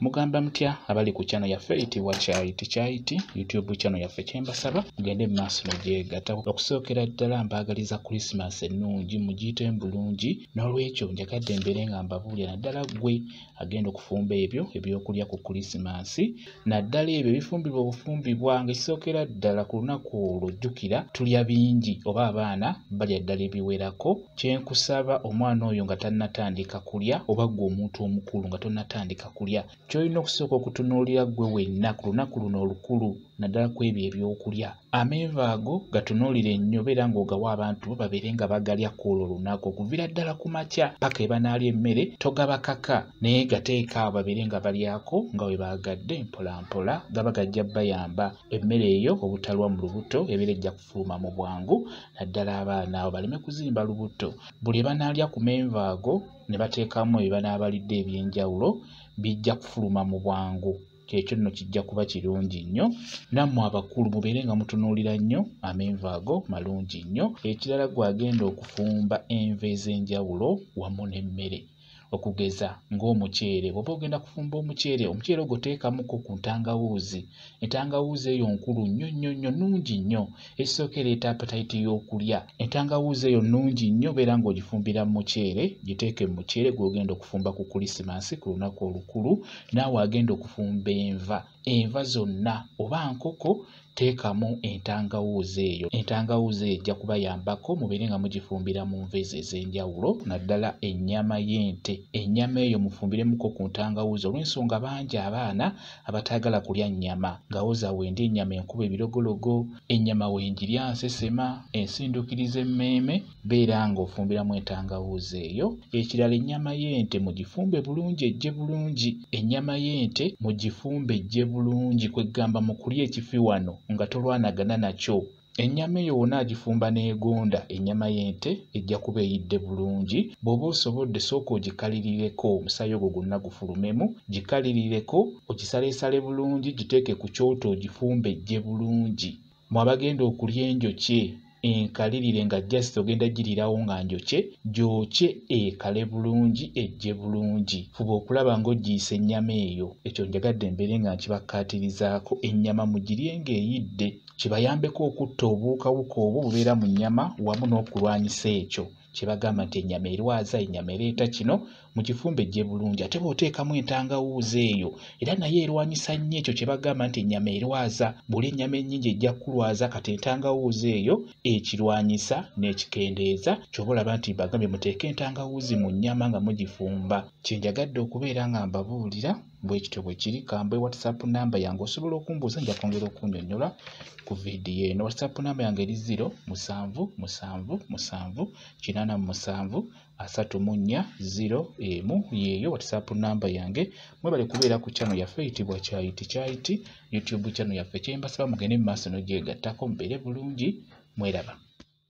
Mugamba mutya abali ku channel yaffe eyitibwa Kyayiti Kyayiti YouTube channel yaffe? Kyembasaba mugende mu maaso n'ogyegatta. Okusookera ddala mbaagaliza Christmas ennungi, mugiyitemu bulungi. N'olwekyo njagadde mbeere nga mbabuulira, naddala ggwe agenda okufumba ebyo ebyokulya ku Christmas, naddala ebyo ebifumbibwa obufumbibwa. Ng'ekisookera ddala ku lunaku olwo jjukira tulya bingi, oba abaana balya ddala ebiwerako. Kyenkusaba, omwana oyo nga tannatandika kulya, oba ggwe omuntu omukulu nga tonnatandika kulya, ky'olina okusooka okutunuulira ggwe wenna ku lunaku luno olukulu, naddala ku ebyo ebyokulya, amenvu ago gatunuulire nnyo. Beera ng'ogawa abantu bo babeere nga bagalya ku olwo lunaku okuviira ddala ku makya paka ebanaalya emmere. Togabakaka, naye gateeka awo babeere nga balyako nga bwe baagadde mpola mpola. Gaba gajja bayamba emmere eyo obutalwa mu lubuto, ebeera ejja kufuluma mu bwangu, naddala abaana abo baleme kuzimba lubuto. Buli banaalya ku menvu ago ne bateekamu ebyo banaabalidde ebyenjawulo, bijja kufuluma mu bwangu. Kyekyo nno kijja kuba kirungi nnyo. Nammwe abakulu mubeere nga mutunuulira nnyo amenvu ago, malungi nnyo. Ekirala, gwe agenda okufumba enva ez'enjawulo wamu n'emmere, okugeza ng'omuceere, bw'oba ogenda kufumba omuceere, omuceere ogwo teekamuko ku ntangawuuzi. Entangawuuzi eyo nkulu nnyo nnyo nnyo, nnungi nnyo. Ekisooka, ereeta appetite y'okulya. Entangawuuzi eyo nnungi nnyo, beera ng'ogifumbira mu muceere, giteeke mu muceere gw'ogenda okufumba ku Kulisimansi, ku lunaku olukulu. Naawe agenda okufumba enva, enva zonna oba nkoko, teekamu entangawuuzi eyo. Entangawuuzi eyo ejja kubayambako mubeere nga mugifumbira mu nva ezo ez'enjawulo, naddala ennyama y'ente. Ennyama eyo mufumbiremuko ku ntangawuuzi, olw'ensonga bangi abaana abataagala kulya nnyama, nga woza wendi ennyama enkuba ebirogologo, ennyama wenjirya nsesema, ensindukiriza emmeeme. Beera ng'ofumbiramu entangawuuzi eyo. Ekirala, ennyama y'ente mugifumbe bulungi ejje bulungi. Ennyama y'ente mugifumbe ejje bulungi, kweggamba mu kulya ekifi wano nga tolwanagana nakyo. Ennyama eyo wonna agifumba n'egonda, ennyama y'ente ejja kuba eyidde bulungi. Bw'oba osobodde, sooka ogikalirireko, omusaayi ogwo gwonna gufulumemu. Gikalirireko, ogisaleesale bulungi, giteeke ku kyoto ogifumbe ejje bulungi. Mwe abagenda okulya enjokye, enkalirire nga just ogenda giriirawo nga njokye, gyokye ekale bulungi, ejje bulungi. Fuba okulaba ng'ogiyisa ennyama eyo. Ekyo njagadde mbeere nga nkibakkaatirizaako. Ennyama mugirye ng'eyidde, kibayambeko okutta obuwukawuka obwo bubeera mu nnyama, wamu n'okulwanyisa ekyo kye bagamba nti ennyama erwaza, ennyama ereeta kino. Mugifumbe ejje bulungi. Ate bw'oteekamu entangawuuzi eyo, era naye erwanyisa nnyo ekyo kye bagamba nti ennyama erwaza. Bw'olya ennyama ennyingi ejja kukulwaza. Kati entangawuuzi eyo ekirwanyisa n'ekikendeeza. Ky'oba olaba nti mbagambye muteeke entangawuuzi mu nnyama nga mugifumba. Kye njagadde okubeera nga mbabuulira bwe kityo bwe kiri. Kambe WhatsApp namba yange, osobola okumbuuza, nja kwongera okunnyonnyola ku vidiyo eno. WhatsApp namba yange eri 0777 8734 01. Yeeyo WhatsApp namba yange. Mwebale kubeera ku channel yaffe eyitibwa Kyayiti Kyayiti YouTube channel yaffe. Kyembasaba, mugende mu maaso n'ogyegattako, mubeere bulungi, mweraba.